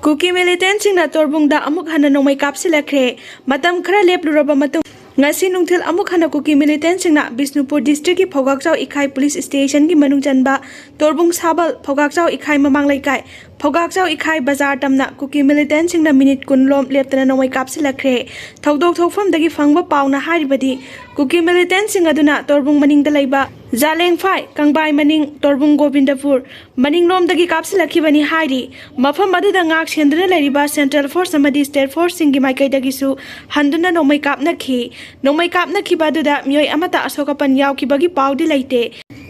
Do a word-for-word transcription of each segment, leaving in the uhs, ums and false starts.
ꯀꯨꯀꯤ ꯃꯤꯂꯤꯇꯦꯟꯁꯤꯡꯅ ꯇꯣꯔꯕꯨꯡꯗ ꯑꯃꯨꯛ ꯍꯟꯅ ꯅꯣꯡꯃꯩ ꯀꯥꯞꯁꯤꯜꯂꯛꯈ꯭ꯔꯦ꯫ ꯃꯇꯝ ꯈꯔ ꯂꯦꯞꯂꯨꯔꯕ ꯃꯇꯨꯡ ꯉꯁꯤ ꯅꯨꯡꯊꯤꯜ ꯑꯃꯨꯛ ꯍꯟꯅ ꯀꯨꯀꯤ ꯃꯤꯂꯤꯇꯦꯟꯁꯤꯡꯅ ꯕꯤꯁꯅꯨꯄꯨꯔ ꯗꯤꯁꯇ꯭ꯔꯤꯛꯀꯤ ꯐꯧꯒꯥꯛꯆꯥꯎ ꯏꯈꯥꯏ ꯄꯨꯂꯤꯁ ꯁ꯭ꯇꯦꯁꯟꯒꯤ ꯃꯅꯨꯡ ꯆꯟꯕ ꯇꯣꯔꯕꯨꯡ ꯁꯥꯕꯜ, ꯐꯧꯒꯥꯛꯆꯥꯎ ꯏꯈꯥꯏ ꯃꯃꯥꯡ ꯂꯩꯀꯥꯏ, ꯐꯧꯒꯥꯛꯆꯥꯎ ꯏꯈꯥꯏ ꯕꯖꯥꯔ ꯇꯝꯅ ꯀꯨꯀꯤ ꯃꯤꯂꯤꯇꯦꯟꯁꯤꯡꯅ ꯃꯤꯅꯤꯠ ꯀꯨꯟ ꯂꯣꯝ ꯂꯦꯞꯇꯅ ꯅꯣꯡꯃꯩ ꯀꯥꯞꯁꯤꯜꯂꯛꯈ꯭ꯔꯦ꯫ ꯊꯧꯗꯣꯛ ꯊꯣꯛꯐꯝꯗꯒꯤ ꯐꯪꯕ ꯄꯥꯎꯅ ꯍꯥꯏꯔꯤꯕꯗꯤ, ꯀꯨꯀꯤ ꯃꯤꯂꯤꯇꯦꯟꯁꯤꯡ ꯑꯗꯨꯅ ꯇꯣꯔꯕꯨꯡ ꯃꯅꯤꯡꯗ ꯂꯩꯕ ꯖꯥꯂꯦꯡꯐꯥꯏ, ꯀꯪꯕꯥꯏ ꯃꯅꯤꯡ, ꯇꯣꯔꯕꯨꯡ ꯒꯣꯕꯤꯟꯗꯄꯨꯔ ꯃꯅꯤꯡꯂꯣꯝꯗꯒꯤ ꯀꯥꯞꯁꯤꯜꯂꯛꯈꯤꯕꯅꯤ ꯍꯥꯏꯔꯤ꯫ ꯃꯐꯝ ꯑꯗꯨꯗ ꯉꯥꯛ ꯁꯦꯟꯗꯨꯅ ꯂꯩꯔꯤꯕ ꯁꯦꯟꯇ꯭ꯔꯦꯜ ꯐꯣꯔꯁ ꯑꯃꯗꯤ ꯁ꯭ꯇꯦꯠ ꯐꯣꯔꯁꯁꯤꯡꯒꯤ ꯃꯥꯏꯀꯩꯗꯒꯤꯁꯨ ꯍꯟꯗꯨꯅ ꯅꯣꯡꯃꯩ ꯀꯥꯞꯅꯈꯤ꯫ ꯅꯣꯡꯃꯩ ꯀꯥꯞꯅꯈꯤꯕ ꯑꯗꯨꯗ ꯃꯤꯑꯣꯏ ꯑꯃꯠꯇ ꯑꯁꯣꯛ ꯑꯄꯟ ꯌꯥꯎꯈꯤꯕꯒꯤ ꯄꯥꯎꯗꯤ ꯂꯩꯇꯦ꯫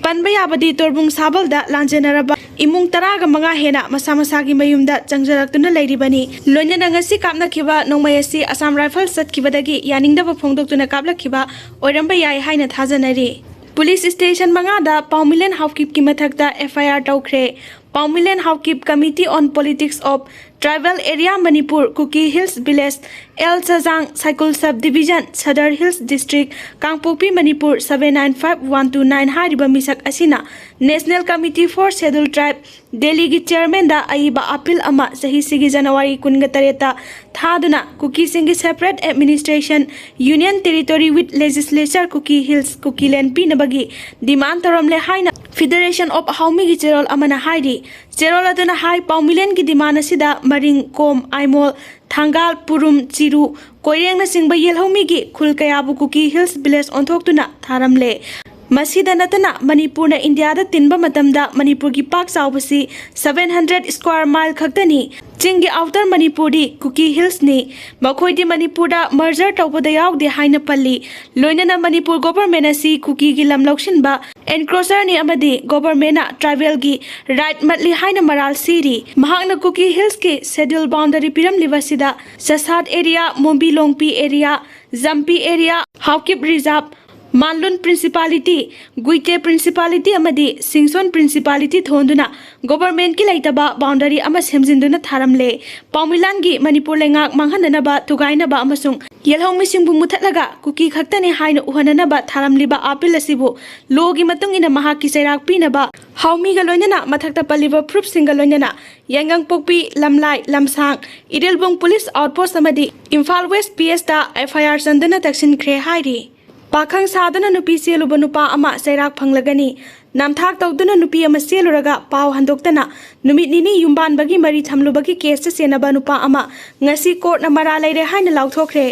ꯄꯟꯕ ꯌꯥꯕꯗꯤ, ꯇꯣꯔꯕꯨꯡ ꯁꯥꯕꯜꯗ ꯂꯥꯟꯖꯦꯟꯅꯔꯕ ꯏꯃꯨꯡ ꯇꯔꯥꯒ ꯃꯉꯥ ꯍꯦꯟꯅ ꯃꯁꯥ ꯃꯁꯥꯒꯤ ꯃꯌꯨꯝꯗ ꯆꯪꯖꯔꯛꯇꯨꯅ ꯂꯩꯔꯤꯕꯅꯤ꯫ ꯂꯣꯏꯅꯅ ꯉꯁꯤ ꯀꯥꯞꯅꯈꯤꯕ ꯅꯣꯡꯃꯩ ꯑꯁꯤ ꯑꯁꯥꯝ ꯔꯥꯏꯐꯜꯁ ꯆꯠꯈꯤꯕꯗꯒꯤ ꯌꯥꯅꯤꯡꯗꯕ ꯐꯣꯡꯗꯣꯛꯇꯨꯅ ꯀꯥꯞꯂꯛꯈꯤꯕ ꯑꯣꯏꯔꯝꯕ ꯌꯥꯏ ꯍꯥꯏꯅ ꯊꯥꯖꯅꯔꯤ꯫ ꯄꯨꯂꯤꯁ ꯁ꯭ꯇꯦꯁꯟ ꯃꯉꯥꯗ ꯄꯥꯎꯃꯤꯂꯦꯟ ꯍꯥꯎꯀꯤꯞꯀꯤ ꯃꯊꯛꯇ FIR ꯇꯧꯈ꯭ꯔꯦ꯫ ꯄꯥꯎꯃꯤꯂꯦꯟ Haokip Committee on Politics of Tribal Area Manipur, Kuki Hills Village, L ꯆꯥꯖꯥꯡ, ꯁꯥꯏꯀꯨꯜ Sub Division, Sadar Hills District, Kangpokpi, Manipur seven nine five one two nine ꯍꯥꯏꯔꯤꯕ ꯃꯤꯁꯛ ꯑꯁꯤꯅ National Committee for Scheduled Tribe, ꯗꯦꯜꯂꯤꯒꯤ ꯆꯤꯌꯔꯃꯦꯟꯗ ꯑꯏꯕ appeal ꯑꯃ ꯆꯍꯤꯁꯤꯒꯤ ꯖꯅꯋꯥꯔꯤ ꯀꯨꯟꯒ ꯇꯔꯦꯠꯇ ꯊꯥꯗꯨꯅ ꯀꯨꯀꯤꯁꯤꯡꯒꯤ separate administration, union territory with legislature, Kuki Hills, Kukiland ꯄꯤꯅꯕꯒꯤ demand ꯇꯧꯔꯝꯂꯦ ꯍꯥꯏꯅ Federation of ꯍꯥꯎꯃꯤꯒꯤ ꯆꯦꯔꯣꯜ ꯑꯃꯅ ꯍꯥꯏꯔꯤ꯫ ꯆꯦꯔꯣꯜ ꯑꯗꯨꯅ ꯍꯥꯏ, ꯄꯥꯎꯃꯤꯂꯦꯟꯒꯤ demand ꯑꯁꯤꯗ ꯃꯔꯤꯡ, ꯀꯣꯝ, ꯑꯥꯏꯃꯣꯜ, ꯊꯥꯡꯒꯥꯜ, ꯄꯨꯔꯨꯝ, ꯆꯤꯔꯨ, ꯀꯣꯏꯔꯦꯡꯅꯆꯤꯡꯕ ꯌꯦꯜꯍꯧꯃꯤꯒꯤ ꯈꯨꯜ ꯀꯌꯥꯕꯨ ꯀꯨꯀꯤ ꯍꯤꯜꯁ ꯚꯤꯂꯦꯖ ꯑꯣꯟꯊꯣꯛꯇꯨꯅ ꯊꯥꯔꯝꯂꯦ꯫ ꯃꯁꯤꯗ ꯅꯠꯇꯅ ꯃꯅꯤꯄꯨꯔꯅ ꯏꯟꯗꯤꯌꯥꯗ ꯇꯤꯟꯕ ꯃꯇꯝꯗ ꯃꯅꯤꯄꯨꯔꯒꯤ ꯄꯥꯛ ꯆꯥꯎꯕꯁꯤ seven hundred square mile ꯈꯛꯇꯅꯤ꯫ ꯆꯤꯡꯒꯤ ꯑꯥꯎꯇꯔ ꯃꯅꯤꯄꯨꯔꯗꯤ ꯀꯨꯀꯤ ꯍꯤꯜꯁꯅꯤ꯫ ꯃꯈꯣꯏꯗꯤ ꯃꯅꯤꯄꯨꯔꯗ merger ꯇꯧꯕꯗ ꯌꯥꯎꯗꯦ ꯍꯥꯏꯅ ꯄꯜꯂꯤ꯫ ꯂꯣꯏꯅꯅ ꯃꯅꯤꯄꯨꯔ ꯒꯣꯚꯔꯟꯃꯦꯟꯠ ꯑꯁꯤ ꯀꯨꯀꯤꯒꯤ ꯂꯝ ꯂꯧꯁꯤꯟꯕ, encroacherꯅꯤ ꯑꯃꯗꯤ ꯒꯣꯚꯔꯟꯃꯦꯟꯠꯅ ꯇ꯭ꯔꯥꯏꯕꯦꯜꯒꯤ right ꯃꯠꯂꯤ ꯍꯥꯏꯅ ꯃꯔꯥꯜ ꯁꯤꯔꯤ꯫ ꯃꯍꯥꯛꯅ ꯀꯨꯀꯤ ꯍꯤꯜꯁꯀꯤ schedule boundary ꯄꯤꯔꯝꯂꯤꯕ ꯑꯁꯤꯗ ꯆꯁꯥꯠ area, ꯃꯣꯝꯕꯤ ꯂꯣꯡꯄꯤ area, ꯖꯝꯄꯤ area, Haokip reserve, ꯃꯥꯟꯂꯨꯟ principality, ꯒꯨꯏꯇꯦ principality ꯑꯃꯗꯤ ꯁꯤꯡꯁꯣꯟ principality ꯊꯣꯟꯗꯨꯅ ꯒꯣꯚꯔꯟꯃꯦꯟꯠꯀꯤ ꯂꯩꯇꯕ boundary ꯑꯃ ꯁꯦꯝꯖꯤꯟꯗꯨꯅ ꯊꯥꯔꯝꯂꯦ꯫ ꯄꯥꯎꯃꯤꯂꯥꯟꯒꯤ ꯃꯅꯤꯄꯨꯔ ꯂꯩꯉꯥꯛ ꯃꯥꯡꯍꯟꯅꯅꯕ, ꯊꯨꯒꯥꯏꯅꯕ ꯑꯃꯁꯨꯡ ꯌꯦꯜꯍꯧꯃꯤꯁꯤꯡꯕꯨ ꯃꯨꯊꯠꯂꯒ ꯀꯨꯀꯤ ꯈꯛꯇꯅꯤ ꯍꯥꯏꯅ ꯎꯍꯟꯅꯅꯕ ꯊꯥꯔꯝꯂꯤꯕ ꯑꯥꯄꯤꯜ ꯑꯁꯤꯕꯨ ꯂꯣꯒꯤ ꯃꯇꯨꯡ ꯏꯟꯅ ꯃꯍꯥꯛꯀꯤ ꯆꯩꯔꯥꯛ ꯄꯤꯅꯕ ꯍꯥꯎꯃꯤꯒ ꯂꯣꯏꯅꯅ ꯃꯊꯛꯇ ꯄꯜꯂꯤꯕ ꯄ꯭ꯔꯨꯐꯁꯤꯡꯒ ꯂꯣꯏꯅꯅ ꯌꯥꯏꯉꯪꯄꯣꯛꯄꯤ, ꯂꯝꯂꯥꯏ, ꯂꯝꯁꯥꯡ, ꯏꯔꯤꯜꯕꯨꯡ ꯄꯨꯂꯤꯁ ꯑꯥꯎꯠꯄꯣꯁ ꯑꯃꯗꯤ Imphal west P ꯑꯦꯁꯇ F I R ꯆꯟꯗꯨꯅ ꯇꯛꯁꯤꯟꯈ꯭ꯔꯦ ꯍꯥꯏꯔꯤ꯫ ꯄꯥꯈꯪ ꯁꯥꯗꯨꯅ ꯅꯨꯄꯤ ꯆꯦꯜꯂꯨꯕ ꯅꯨꯄꯥ ꯑꯃ ꯆꯩꯔꯥꯛ ꯐꯪꯂꯒꯅꯤ꯫ ꯅꯝꯊꯥꯛ ꯇꯧꯗꯨꯅ ꯅꯨꯄꯤ ꯑꯃ ꯆꯦꯜꯂꯨꯔꯒ ꯄꯥꯎ ꯍꯟꯗꯣꯛꯇꯅ ꯅꯨꯃꯤꯠ ꯅꯤꯅꯤ ꯌꯨꯝꯕꯥꯟꯕꯒꯤ ꯃꯔꯤ ꯊꯝꯂꯨꯕꯒꯤ ꯀꯦꯁꯇ ꯆꯦꯟꯅꯕ ꯅꯨꯄꯥ ꯑꯃ ꯉꯁꯤ ꯀꯣꯔꯠꯅ ꯃꯔꯥ ꯂꯩꯔꯦ ꯍꯥꯏꯅ ꯂꯥꯎꯊꯣꯛꯈ꯭ꯔꯦ꯫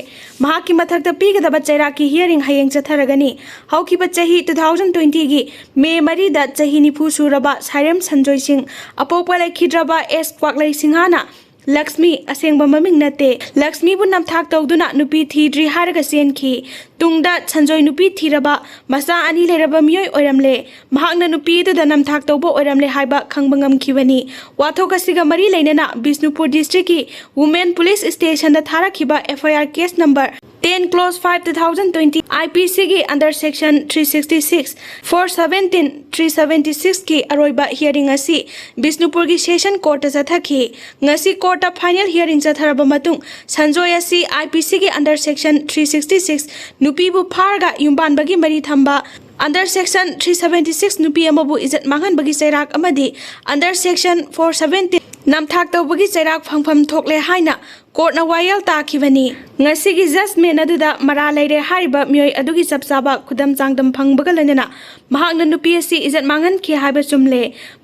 ꯃꯍꯥꯛꯀꯤ ꯃꯊꯛꯇ ꯄꯤꯒꯗꯕ ꯆꯩꯔꯥꯛꯀꯤ ꯍꯤꯌꯔꯤꯡ ꯍꯌꯦꯡ ꯆꯠꯊꯔꯒꯅꯤ꯫ ꯍꯧꯈꯤꯕ ꯆꯍꯤ two thousand twenty ꯒꯤ ꯃꯦ ꯃꯔꯤꯗ ꯆꯍꯤ ꯅꯤꯐꯨ ꯁꯨꯔꯕ ꯁꯥꯏꯔꯦꯝ ꯁꯟꯖꯣꯏ ꯁꯤꯡ, ꯑꯄꯣꯛꯄ ꯂꯩꯈꯤꯗ꯭ꯔꯕ ꯑꯦꯁ ꯀ꯭ꯋꯥꯛꯂꯩ ꯁꯤꯡꯍꯥꯅ ꯂꯛꯁꯃꯤ, ꯑꯁꯦꯡꯕ ꯃꯃꯤꯡ ꯅꯠꯇꯦ, ꯂꯛꯁꯃꯤꯕꯨ ꯅꯝꯊꯥꯛ ꯇꯧꯗꯨꯅ ꯅꯨꯄꯤ ꯊꯤꯗ꯭ꯔꯤ ꯍꯥꯏꯔꯒ ꯆꯦꯟꯈꯤ꯫ ꯇꯨꯡꯗ ꯁꯟꯖꯣꯏ ꯅꯨꯄꯤ ꯊꯤꯔꯕ, ꯃꯆꯥ ꯑꯅꯤ ꯂꯩꯔꯕ ꯃꯤꯑꯣꯏ ꯑꯣꯏꯔꯝꯂꯦ꯫ ꯃꯍꯥꯛꯅ ꯅꯨꯄꯤ ꯑꯗꯨꯗ ꯅꯝꯊꯥꯛ ꯇꯧꯕ ꯑꯣꯏꯔꯝꯂꯦ ꯍꯥꯏꯕ ꯈꯪꯕ ꯉꯝꯈꯤꯕꯅꯤ꯫ ꯋꯥꯊꯣꯛ ꯑꯁꯤꯒ ꯃꯔꯤ ꯂꯩꯅꯅ ꯕꯤꯁꯅꯨꯄꯨꯔ ꯗꯤꯁꯇ꯭ꯔꯤꯛꯀꯤ ꯋꯨꯃꯦꯟ ꯄꯨꯂꯤꯁ ꯁ꯭ꯇꯦꯁꯟꯗ ꯊꯥꯔꯛꯈꯤꯕ F I R case number ten clause five two thousand twenty I P C ꯒꯤ under section three sixty six, four seventeen, three seventy six ꯀꯤ ꯑꯔꯣꯏꯕ ꯍꯤꯌꯔꯤꯡ ꯑꯁꯤ ꯕꯤꯁꯅꯨꯄꯨꯔꯒꯤ ꯁꯦꯁꯟ ꯀꯣꯔꯠꯇ ꯆꯠꯊꯈꯤ꯫ ꯉꯁꯤ ꯀꯣꯔꯠꯇ ꯐꯥꯏꯅꯦꯜ ꯍꯤꯌꯔꯤꯡ ꯆꯠꯊꯔꯕ ꯃꯇꯨꯡ ꯁꯟꯖꯣꯏ ꯑꯁꯤ I P C ꯒꯤ under section three sixty six, ꯅꯨꯄꯤꯕꯨ ꯐꯥꯔꯒ ꯌꯨꯝꯕꯥꯟꯕꯒꯤ ꯃꯔꯤ ꯊꯝꯕ, under section three seventy six, ꯅꯨꯄꯤ ꯑꯃꯕꯨ ꯏꯖꯠ ꯃꯥꯡꯍꯟꯕꯒꯤ ꯆꯩꯔꯥꯛ ꯑꯃꯗꯤ under section four seventeen, ꯅꯝꯊꯥꯛ ꯇꯧꯕꯒꯤ ꯆꯩꯔꯥꯛ ꯐꯪꯐꯝ ꯊꯣꯛꯂꯦ ꯍꯥꯏꯅ ꯀꯣꯔꯠꯅ ꯋꯥꯌꯦꯜ ꯇꯥꯈꯤꯕꯅꯤ꯫ ꯉꯁꯤꯒꯤ ꯖꯖꯃꯦꯟ ꯑꯗꯨꯗ ꯃꯔꯥ ꯂꯩꯔꯦ ꯍꯥꯏꯔꯤꯕ ꯃꯤꯑꯣꯏ ꯑꯗꯨꯒꯤ ꯆꯞ ꯆꯥꯕ ꯈꯨꯗꯝ ꯆꯥꯡꯗꯝ ꯐꯪꯕꯒ ꯂꯣꯏꯅꯅ ꯃꯍꯥꯛꯅ ꯅꯨꯄꯤ ꯑꯁꯤ ꯏꯖꯠ ꯃꯥꯡꯍꯟꯈꯤ ꯍꯥꯏꯕ ꯆꯨꯝꯂꯦ꯫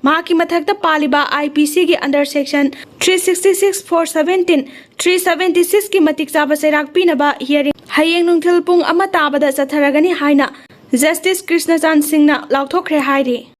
ꯃꯍꯥꯛꯀꯤ ꯃꯊꯛꯇ ꯄꯥꯜꯂꯤꯕ I P C ꯒꯤ under section three sixty six, four seventeen, three seventy six ꯀꯤ ꯃꯇꯤꯛ ꯆꯥꯕ ꯆꯩꯔꯥꯛ ꯄꯤꯅꯕ ꯍꯤꯌꯔꯤꯡ ꯍꯌꯦꯡ ꯅꯨꯡꯊꯤꯜ ꯄꯨꯡ ꯑꯃ ꯇꯥꯕꯗ ꯆꯠꯊꯔꯒꯅꯤ ꯍꯥꯏꯅ ꯖꯁꯇꯤꯁ ꯀ꯭ꯔꯤꯁꯅꯆꯥꯟ ꯁꯤꯡꯅ ꯂꯥꯎꯊꯣꯛꯈ꯭ꯔꯦ ꯍꯥꯏꯔꯤ꯫